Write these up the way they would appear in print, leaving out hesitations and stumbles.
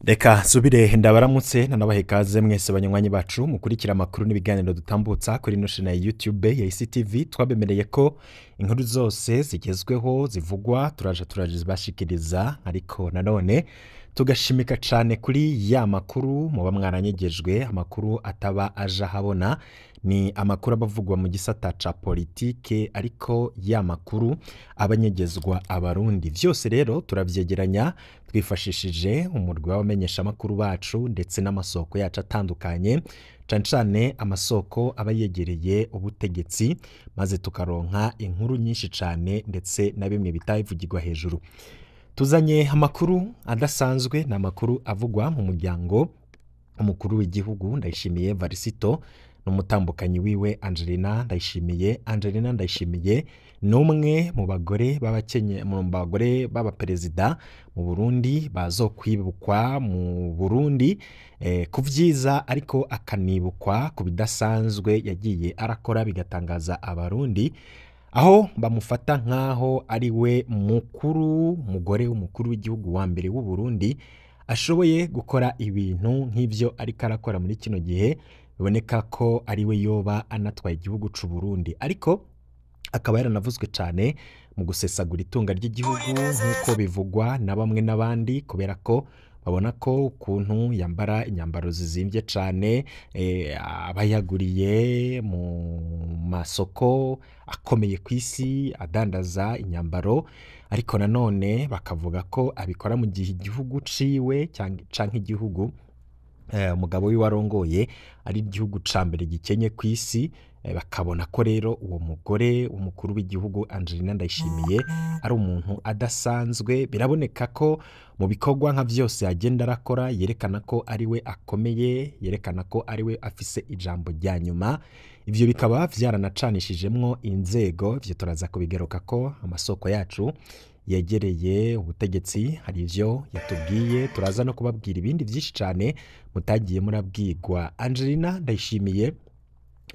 Reka nsubire ndabaramutse nanabahe ikaze mwese banywanyi bacu mukurikira amakuru n'ibiganiro dutambutsa kuri ino shene ya YouTube ya ICTV. Twabemereye ko inkuru zose zigezweho zivugwa turaje turazibashikiriza, ariko nanone tugashimika cane kuri ya makuru muba mwaranyegejwe, amakuru ataba aja habona ni amakuru aba avugwa mu gisata ca politike, ariko ya makuru abanyegezwa abarundi. Vyose rero turavyegeranya twifashishije umurwi w'abamenyeshamakuru bacu ndetse n'amasoko yacu atandukanye, cane cane amasoko aba yegereye ubutegetsi, maze tukaronka inkuru nyinshi cane ndetse na bimwe bitavugirwa hejuru. Tuzanye amakuru adasanzwe, ni amakuru avugwa mu muryango umukuru w'igihugu Ndayishimiye Varisito n'umutambukanyi wiwe Angelina Ndayishimiye. Angelina Ndayishimiye ni umwe mu bagore b'abakenye, mu bagore b'abaperezida mu Burundi bazokwibukwa mu Burundi ku vyiza, ariko akanibukwa ku bidasanzwe yagiye arakora bigatangaza abarundi, aho bamufata nk'aho ari we mukuru mugore w'umukuru w'igihugu wa mbere w'u Burundi ashoboye gukora ibintu nk'ivyo ariko arakora muri kino gihe, biboneka ko ari we yoba anatwaye igihugu c'u Burundi, ariko akaba yaranavuzwe cane mu gusesagura itunga ry'igihugu nk'uko bivugwa na bamwe n'abandi, kubera ko babona ko ukuntu yambara inyambaro zizimvye cane, aba yaguriye mu masoko akomeye kw'isi adandaza inyambaro, ariko nanone bakavuga ko abikora mu gihe igihugu ciwe canke igihugu umugabo wiwe arongoye ari igihugu ca mbere gikenye kw'isi. Bakabona ko rero uwo mugore umukuru w'igihugu Angelina Ndayishimiye ari umuntu adasanzwe. Biraboneka ko mu bikorwa nka vyose agenda arakora yerekana ko ari we akomeye, yerekana ko ari we afise ijambo rya nyuma. Ivyo bikaba vyaranacanishijemwo inzego, ivyo turaza kubigaruka ko amasoko yacu yegereye ubutegetsi hari ivyo yatubwiye, turaza no kubabwira ibindi vyinshi cane mutagiye murabwirwa. Angelina Ndayishimiye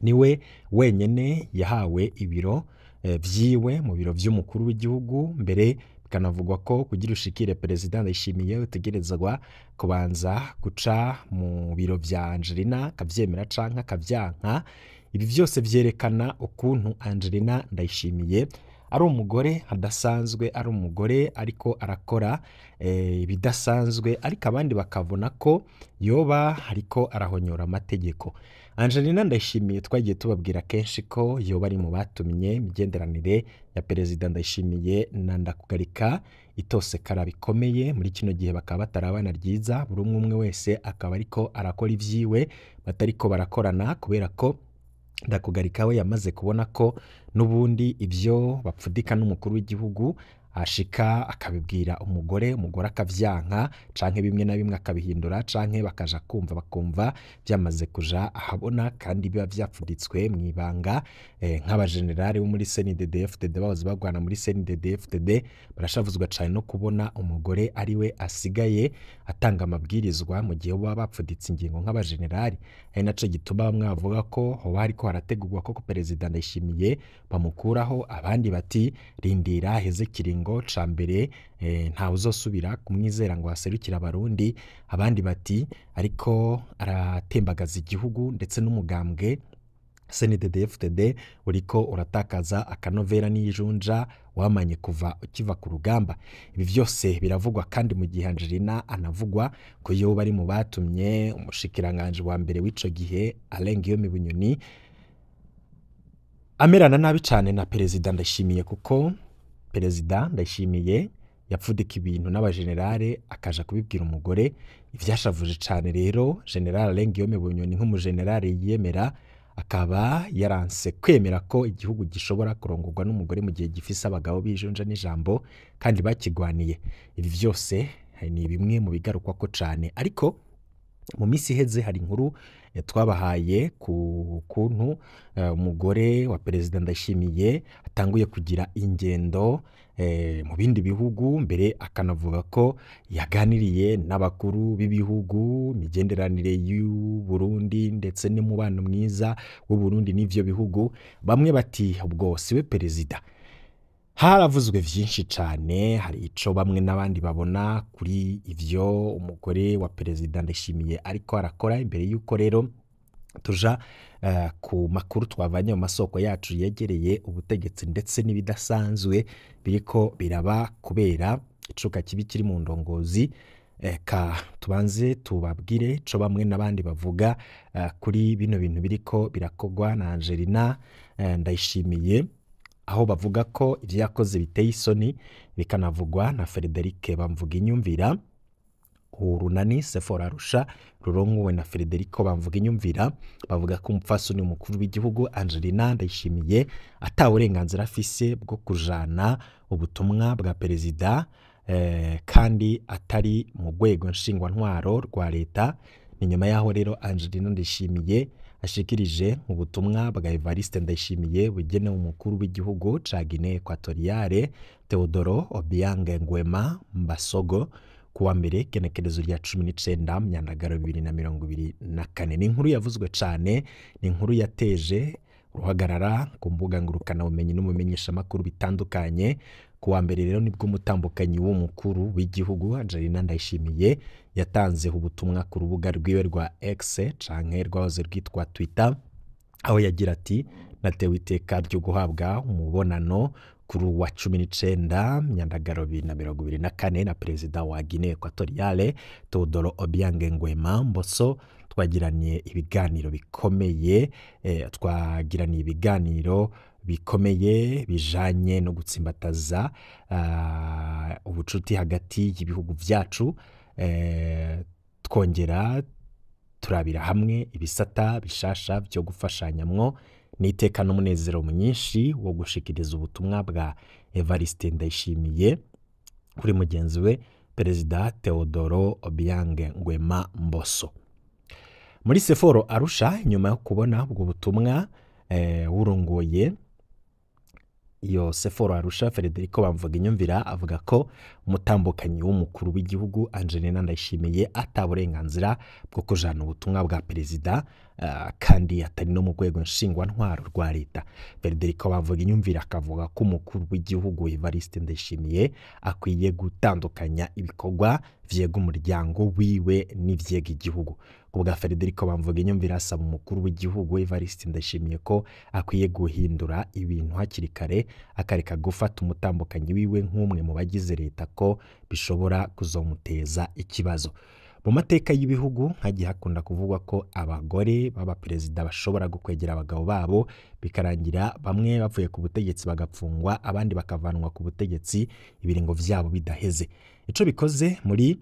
niwe wenyene yahawe ibiro vyiwe mu biro vy'umukuru w'igihugu, mbere bikanavugwa ko kugira ushikire perezida Ndayishimiye utegerezwa kubanza guca mu biro vya Angelina, akavyemera canke akavyanka. Ibi vyose vyerekana ukuntu Angelina Ndayishimiye ari umugore adasanzwe, ari umugore ariko arakora ibidasanzwe, ariko abandi bakabona ko yoba ariko arahonyora amategeko. Angelina Ndayishimiye twagiye tubabwira kenshi ko yoba ari mu batumye imigenderanire ya perezida Ndayishimiye na Ndakugarika itosekara bikomeye. Muri kino gihe bakaba batarabana ryiza, buri umwe umwe wese akaba ariko arakora ivyiwe, batariko barakorana, kubera ko Ndakugarika we yamaze kubona ko n'ubundi ivyo bapfudika n'umukuru w'igihugu ashika akabibwira umugore, umugore akavyanka canke bimwe na bimwe akabihindura, canke bakaja kumva bakumva vyamaze kuja ahabona, kandi biba vyapfuditswe mw'ibanga. Nk'abajenerali bo muri CNDD-FDD bahoze bagwana muri CNDD-FDD barashavuzwa cane no kubona umugore ari we asigaye atanga amabwirizwa mu gihe baba bapfuditse ingingo nk'abajenerali. Ari naco gituma bamwe bavuga ko hoba hariko harategurwa ko perezida Ndayishimiye bamukuraho, abandi bati rindira heze kiringo ca mbere, ntawe uzosubira kumwizera ngo aserukire abarundi, abandi bati ariko aratembagaza igihugu ndetse n'umugambwe CNDD-FDD uriko uratakaza akanovera n'ijunja wamanye kuva ukiva ku rugamba. Ibi vyose biravugwa kandi mu gihe Angelina anavugwa ko yoba ari mu batumye umushikiranganje wa mbere w'ico gihe Alain Guillaume Bunyoni amerana nabi cane na perezida Ndayishimiye, kuko perezida Ndayishimiye yapfudika ibintu n'abajenerale akaja kubibwira umugore. Ivyashavuje cane rero General Alain Guillaume Bunyoni nk'umujenerale yiyemera akaba yaranse kwemera ko igihugu gishobora kurongorwa n'umugore mu gihe gifise abagabo bijunja n'ijambo kandi bakigwaniye. Ibi vyose ni bimwe mu bigarukwako cane, ariko mu minsi iheze hari inkuru twabahaye ku kuntu umugore wa perezida Ndayishimiye atanguye kugira ingendo mu bindi bihugu, mbere akanavuga ko yaganiriye n'abakuru b'ibihugu, imigenderanire y'u Burundi ndetse n'umubano mwiza w'u Burundi n'ivyo bihugu. Bamwe bati ubwo siwe perezida. Haravuzwe vyinshi cane, hari ico bamwe n'abandi babona kuri ivyo umugore wa perezida Ndayishimiye ariko arakora. Imbere yuko rero tuja ku makuru twavanye mu masoko yacu yegereye ubutegetsi ndetse n'ibidasanzwe biriko biraba kubera icuka kibi kiri mu ndongozi, eka tubanze tubabwire ico bamwe n'abandi bavuga kuri bino bintu biriko birakorwa na Angelina Ndayishimiye, aho bavuga ko ivyo yakoze biteye isoni, bikanavugwa na Frederic Bamvuginyumvira. Urunani Sephora Arusha rurongowe na Frederico Bamvuginyumvira bavuga ko umupfasoni umukuru w'igihugu Angelina Ndayishimiye ata burenganzira afise bwo kujana ubutumwa bwa perezida, kandi atari mu rwego nshingwantwaro rwa leta. Ni nyuma yaho rero Angelina Ndayishimiye ashikirije ubutumwa bwa Evariste Ndayishimiye bugenewe umukuru w'igihugu ca Guinée Equatoriale Teodoro Obiang Nguema Mbasogo kuwa mbere genekerezo rya 19 Myandagaro 2024. Ni inkuru yavuzwe cane, ni inkuru yateje uruhagarara ku mbuga ngurukanabumenyi n'umumenyeshamakuru bitandukanye. Kuwa mbere rero nibwo umutambukanyi w'umukuru w'igihugu Angelina Ndayishimiye yatanze ubutumwa ku rubuga rwiwe rwa X canke rwahoze rwitwa Twitter, aho yagira ati: natewe iteka ryo guhabwa umubonano kuri wa 19 Myandagaro 2024 na perezida wa Guinée Equatoriale Teodoro Obiang Nguema Mboso. Twagiraniye ibiganiro bikomeye, twagiraniye ibiganiro bikomeye bijanye no gutsimbataza ubucuti hagati y'ibihugu vyacu, twongera turabira hamwe ibisata bishasha vyo gufashanyamwo. N'iteka n'umunezero mwinshi wo gushikiriza ubutumwa bwa Evariste Ndayishimiye kuri mugenzi we perezida Teodoro Obiang Nguema Mboso. Muri Seforo Arusha, nyuma yo kubona ubwo butumwa, wurongoye iyo Seforo Arusha Frederico Bamvuginyumvira avuga ko umutambukanyi w'umukuru w'igihugu Angelina Ndayishimiye ata burenganzira bwo kujana ubutumwa bwa perezida, kandi atari no mu rwego nshingwantwaro rwa leta. Frederico Bamvuginyumvira akavuga ko umukuru w'igihugu Evariste Ndayishimiye akwiye gutandukanya ibikorwa vyega umuryango wiwe n'ivyega igihugu. Kubwa Frederico Bamvuginyumvira asaba umukuru w'igihugu Evariste Ndayishimiye ko akwiye guhindura ibintu hakiri kare, akareka gufata umutambukanyi wiwe nk'umwe mu bagize leta, ko bishobora kuzomuteza ikibazo. Mu mateka y'ibihugu hagiye hakunda kuvugwa ko abagore b'abaperezida bashobora gukwegera abagabo babo, bikarangira bamwe bavuye ku butegetsi bagapfungwa, abandi bakavanwa ku butegetsi ibiringo vyabo bidaheze. Ico bikoze muri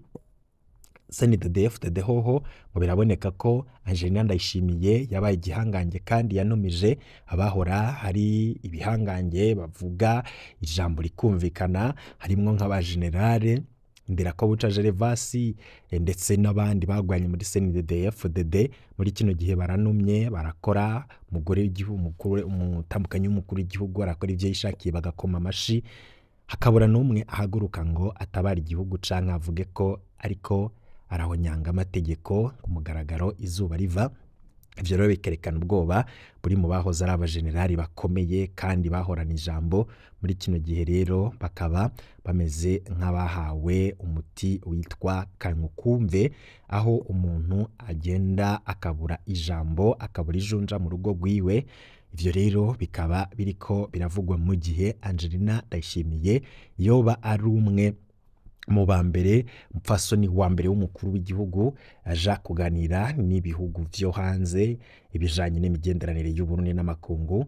CNDD-FDD hoho ngo biraboneka ko Angelina Ndayishimiye yabaye igihangange kandi yanumije abahora hari ibihangange bavuga ijambo rikumvikana, harimwo nk'abajenerale Ndirakobuca Gervasi ndetse n'abandi bagwanye muri CNDD-FDD. Muri kino gihe baranumye, barakora, umugore w'igihugu, umutambukanyi w'umukuru w'igihugu arakora ivyo yishakiye bagakoma amashi, hakabura n'umwe ahaguruka ngo atabara igihugu canke avuge ko ariko arahonyanga amategeko ku mugaragaro izuba riva. Ivyo rero bikerekana ubwoba buri mu bahoze ari abajenerali bakomeye kandi bahorana ijambo. Muri kino gihe rero bakaba bameze nk'abahawe umuti witwa kankukumve, aho umuntu agenda akabura ijambo, akabura ijunja mu rugo rwiwe. Ivyo rero bikaba biriko biravugwa mu gihe Angelina Ndayishimiye yoba ari umwe mu ba mbere, umupfasoni wa mbere w'umukuru w'igihugu aja kuganira n'ibihugu vyo hanze ibijanye n'imigenderanire y'Uburundi n'amakungu,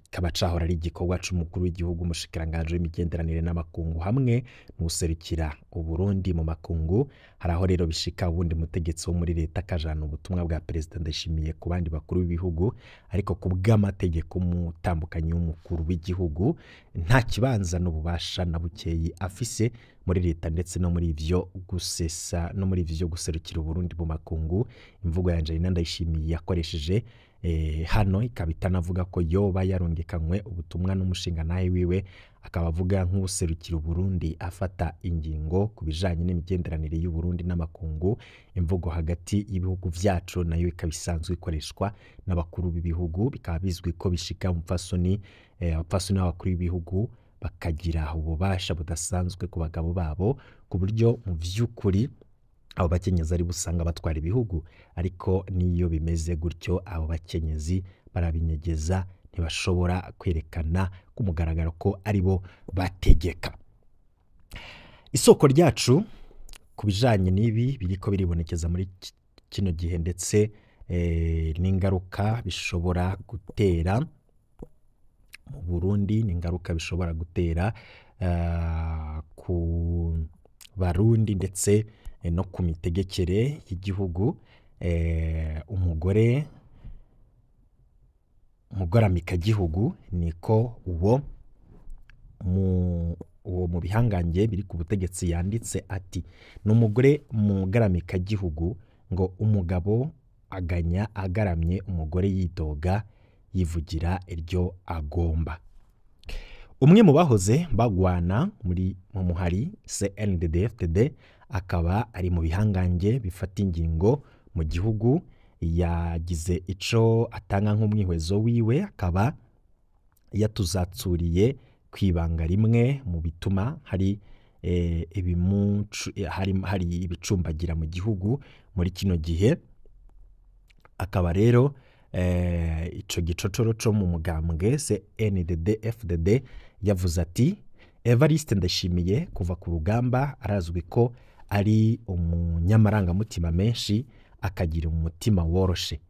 kikaba cahora ari igikorwa c'umukuru w'igihugu, umushikiranganji w'imigenderanire n'amakungu hamwe n'uwuserukira Uburundi mu makungu. Hari aho rero bishika uwundi mutegetsi wo muri leta akajana ubutumwa bwa perezida Ndayishimiye ku bandi bakuru b'ibihugu, ariko ku bw'amategeko umutambukanyi w'umukuru w'igihugu nta kibanza n'ububasha na bukeyi afise muri leta ndetse no muri ivyo gusesa no muri ivyo guserukira Uburundi mu makungu. Imvugo ya Angelina Ndayishimiye yakoresheje hano ikaba itanavuga ko yoba yarungikanywe ubutumwa n'umushingantahe wiwe, akaba avuga nk'userukira Uburundi afata ingingo ku bijanye n'imigenderanire y'Uburundi n'amakungu. Imvugo hagati y'ibihugu vyacu nayo ikaba isanzwe ikoreshwa n'abakuru b'ibihugu, bikaba bizwi ko bishika umupfasoni, abapfasoni b'abakuru b'ibihugu bakagira ububasha budasanzwe ku bagabo babo, ku buryo mu vy'ukuri abo bakenyezi ari busanga batwara ibihugu. Ariko niyo bimeze gutyo, abo bakenyezi barabinyegeza, ntibashobora kwerekana ku mugaragaro ko aribo bategeka. Isoko ryacu ku bijanye n'ibi biriko biribonekeza muri kino gihe, ndetse n'ingaruka bishobora gutera mu Burundi, n'ingaruka bishobora gutera ku Barundi, ndetse no ku mitegekere y'igihugu. Umugore mugoramikagihugu niko uwo mu bihangange biri ku butegetsi yanditse ati: ni umugore mugaramikagihugu, ngo umugabo aganya agaramye, umugore yidoga yivugira iryo agomba. Umwe mu bahoze bagwana muri mu muhari CNDD-FDD, akaba ari mu bihangange bifata ingingo mu gihugu, yagize ico atanga nk'umwihwezo wiwe, akaba yatuzatsuriye kwibanga rimwe mu bituma hari hari ibicumbagira mu gihugu muri kino gihe. Akaba rero ico gicocoro co mu mugambwe CNDD-FDD yavuze ati: Evariste Ndayishimiye kuva ku rugamba arazwi ko ari umunyamarangamutima menshi, akagira umutima woroshe.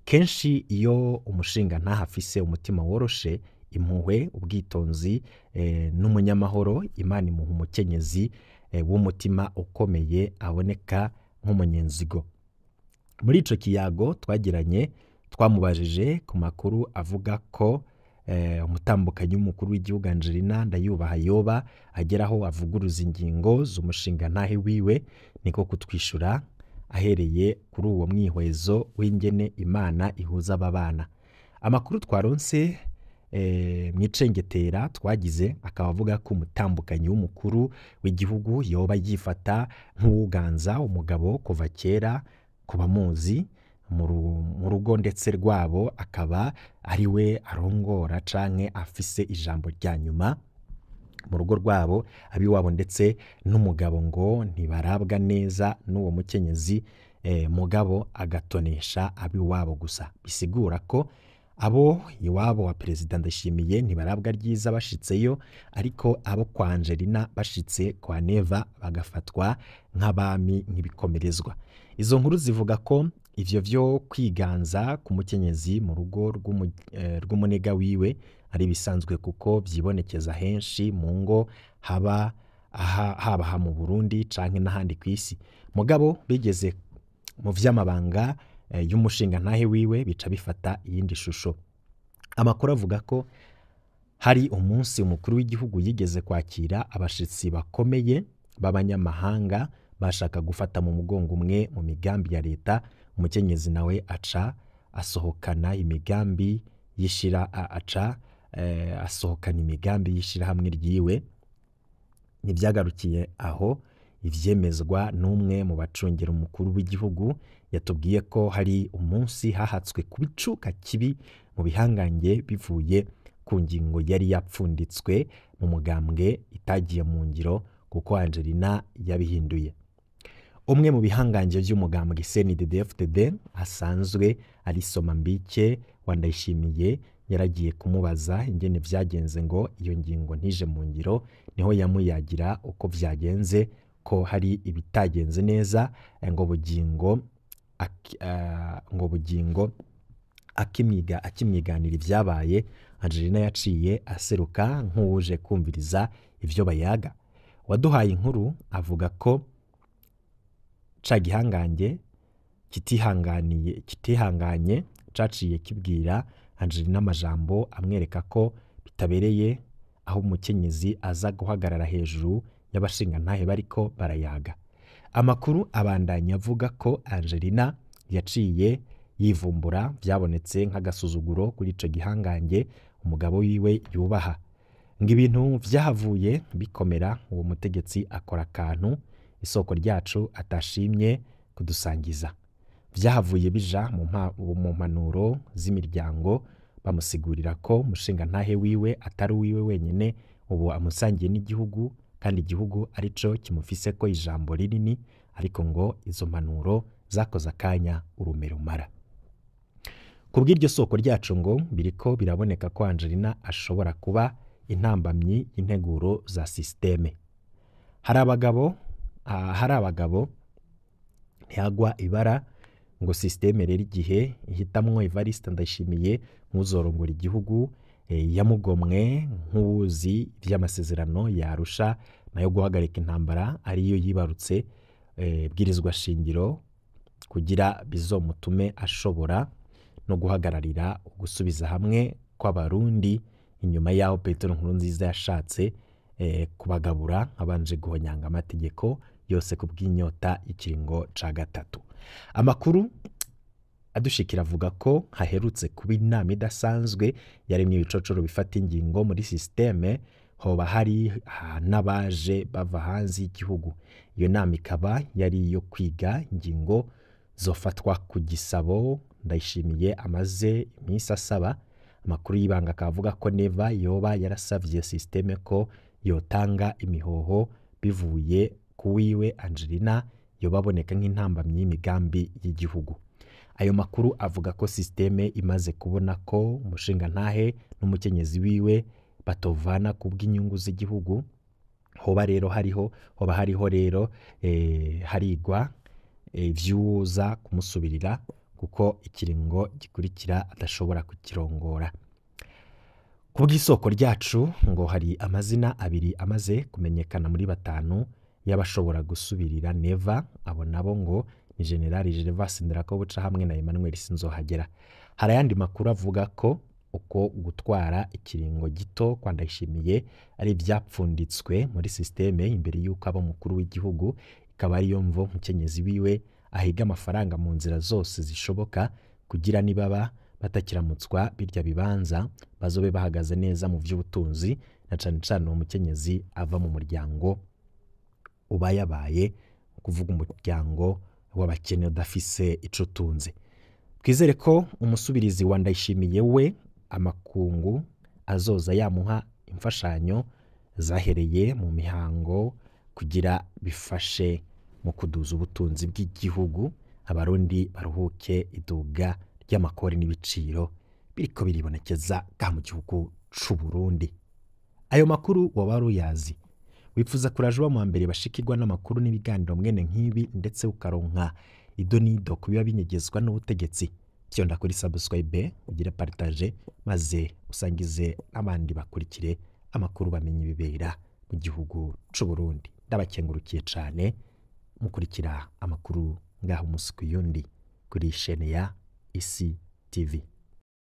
Kenshi iyo umushinga ntahafise umutima woroshe, impuhwe, ubwitonzi n'umunyamahoro, Imana imuha umukenyezi w'umutima ukomeye aboneka nk'umunyenzigo. Muri ico kiyago twagiranye, twamubajije ku makuru avuga ko umutambukanyi w'umukuru w'igihugu Angelina Ndayubaha yoba ageraho avuguruza ingingo z'umushinga ntahe wiwe, niko kutwishura ahereye kuri uwo mwihwezo w'ingene Imana ihuza aba bana. Amakuru twaronse mw'icengetera twagize akaba avuga ko umutambukanyi w'umukuru w'igihugu yoba yifata nk'uwuganza umugabo kuva kera ku bamuzi mu rugo ndetse rwabo, akaba ari we arongora canke afise ijambo rya nyuma mu rugo rwabo. Abiwabo ndetse n'umugabo ngo ntibarabwa neza n'uwo mukenyezi, mugabo agatonesha abiwabo gusa. Bisigura ko abo iwabo wa Perezida Ndayishimiye ntibarabwa ryiza bashitseyo, ariko abo kwa Angelina bashitse kwa Neva bagafatwa nk'abami, nk'ibikomerezwa. Izo nkuru zivuga ko ivyo vyo kwiganza ku mukenyezi mu rugo rw'umunega wiwe ari bisanzwe, kuko vyibonekeza henshi mu ngo, haba aha mu Burundi canke n'ahandi kw'isi. Mugabo bigeze mu vy'amabanga y'umushinga ntahe wiwe bica bifata iyindi shusho. Amakuru avuga ko hari umunsi umukuru w'igihugu yigeze kwakira abashitsi bakomeye b'abanyamahanga bashaka gufata mu mugongo umwe mu migambi ya leta, umukenyezi nawe aca asohokana imigambi yishira aca asohokana imigambi y'ishirahamwe ryiwe. Ntivyagarukiye aho, ivyemezwa n'umwe mu bacungera umukuru w'igihugu yatubwiye ko hari umunsi hahatswe kubicuka kibi mu bihangange bivuye ku ngingo yari yapfunditswe mu mugambwe itagiye mu ngiro kuko Angelina yabihinduye. Umwe mu bihangange vy'umugambwe CNDD-FDD asanzwe ari Somambike wa Ndayishimiye yaragiye kumubaza ingene vyagenze ngo iyo ngingo ntije mu ngiro, niho yamuyagira uko vyagenze, ko hari ibitagenze neza, ngo bugingo akimwiganira ivyabaye. Angelina yaciye aseruka nk'uwuje kumviriza ivyo bayaga. Waduhaye inkuru avuga ko ca gihangange kitihanganye caciye kibwira Angelina amajambo amwereka ko bitabereye aho umukenyezi aza guhagarara hejuru y'abashingantahe bariko barayaga. Amakuru abandanya avuga ko Angelina yaciye yivumbura, vyabonetse nk'agasuzuguro kuri ico gihangange umugabo wiwe yubaha. Ngo ibintu vyahavuye bikomera, uwo mutegetsi akora akantu isoko ryacu atashimye kudusangiza. Vyahavuye bija mu mpanuro z'imiryango, bamusigurira ko umushingantahe wiwe atari uwiwe wenyene, ubu amusangiye n'igihugu, kandi igihugu arico kimufise ko ijambo rinini, ariko ngo izo mpanuro zakoze akanya urume rumara. Ku bw'iryo soko ryacu ngo biriko biraboneka ko Angelina ashobora kuba intambamyi y'integuro za systeme. Hari abagabo ntihagwa ibara, ngo systeme rero igihe ihitamwo Evariste Ndayishimiye nk'uzorongora igihugu, yamugomwe nk'uwuzi ivy'amasezerano ya Arusha nayo guhagarika intambara ariyo yibarutse bwirizwa shingiro kugira bizomutume ashobora no guhagararira ugusubiza hamwe kw'Abarundi inyuma yaho Petero Nkurunziza yashatse kubagabura abanje guhonyanga amategeko yose ku bw'inyota y'ikiringo ca gatatu. Amakuru adushikira avuga ko haherutse kuba inama idasanzwe yaremye ibicocoro bifata ingingo muri systeme, hoba hari n'abaje bava hanze y'igihugu. Iyo nama ikaba yari iyo kwiga ingingo zofatwa ku gisabo Ndayishimiye amaze iminsi asaba. Amakuru y'ibanga akavuga ko Neva yoba yarasavye systeme ko yotanga imihoho bivuye kuwiwe Angelina yoba aboneka nk'intambamyi y'imigambi y'igihugu. Ayo makuru avuga ko systeme imaze kubona ko umushingantahe n'umukenyezi wiwe batovana ku bw'inyungu z'igihugu, hoba rero hariho hoba hariho rero harigwa ivyuza kumusubirira kuko ikiringo gikurikira adashobora kukirongora. Ku bw'isoko ryacu ngo hari amazina abiri amaze kumenyekana muri batanu y'abashobora gusubirira Neva, abo nabo ngo ni General Gervas Ndirakobuca hamwe na Emmanuel Sinzohagera. Hari ayandi makuru avuga ko uko gutwara ikiringo gito kwa Ndayishimiye ari ivyapfunditswe muri systeme imbere y'uko aba umukuru w'igihugu, ikaba ariyo mvo mukenyezi wiwe ahiga amafaranga mu nzira zose zishoboka kugira nibaba batakiramutswa birya bibanza bazobe bahagaze neza mu vy'ubutunzi, na cane cane uwo mukenyezi ava mu muryango ubayabaye, kuvuga umuryango w'abakene udafise ico utunze. Twizere ko umusubirizi wa Ndayishimiye we amakungu azoza yamuha imfashanyo zahereye mu mihango kugira bifashe mu kuduza ubutunzi bw'igihugu, Abarundi baruhuke iduga ry'amakori n'ibiciro biriko biribonekeza ga mu gihugu c'u Burundi. Ayo makuru woba uyazi? Wifuza kuraje uba mu mbere bashikirwa n'amakuru n'ibiganiro mwene nk'ibi, ndetse ukaronka ido n'ido ku biba binyegezwa n'ubutegetsi? Fyonda kuri subscribe, ugire partage, maze usangize abandi bakurikire amakuru bamenye ibibera mu gihugu c'u Burundi. Ndabakengurukiye cane mukurikira amakuru ngaho umunsi ku yundi kuri chaîne ya Isi TV.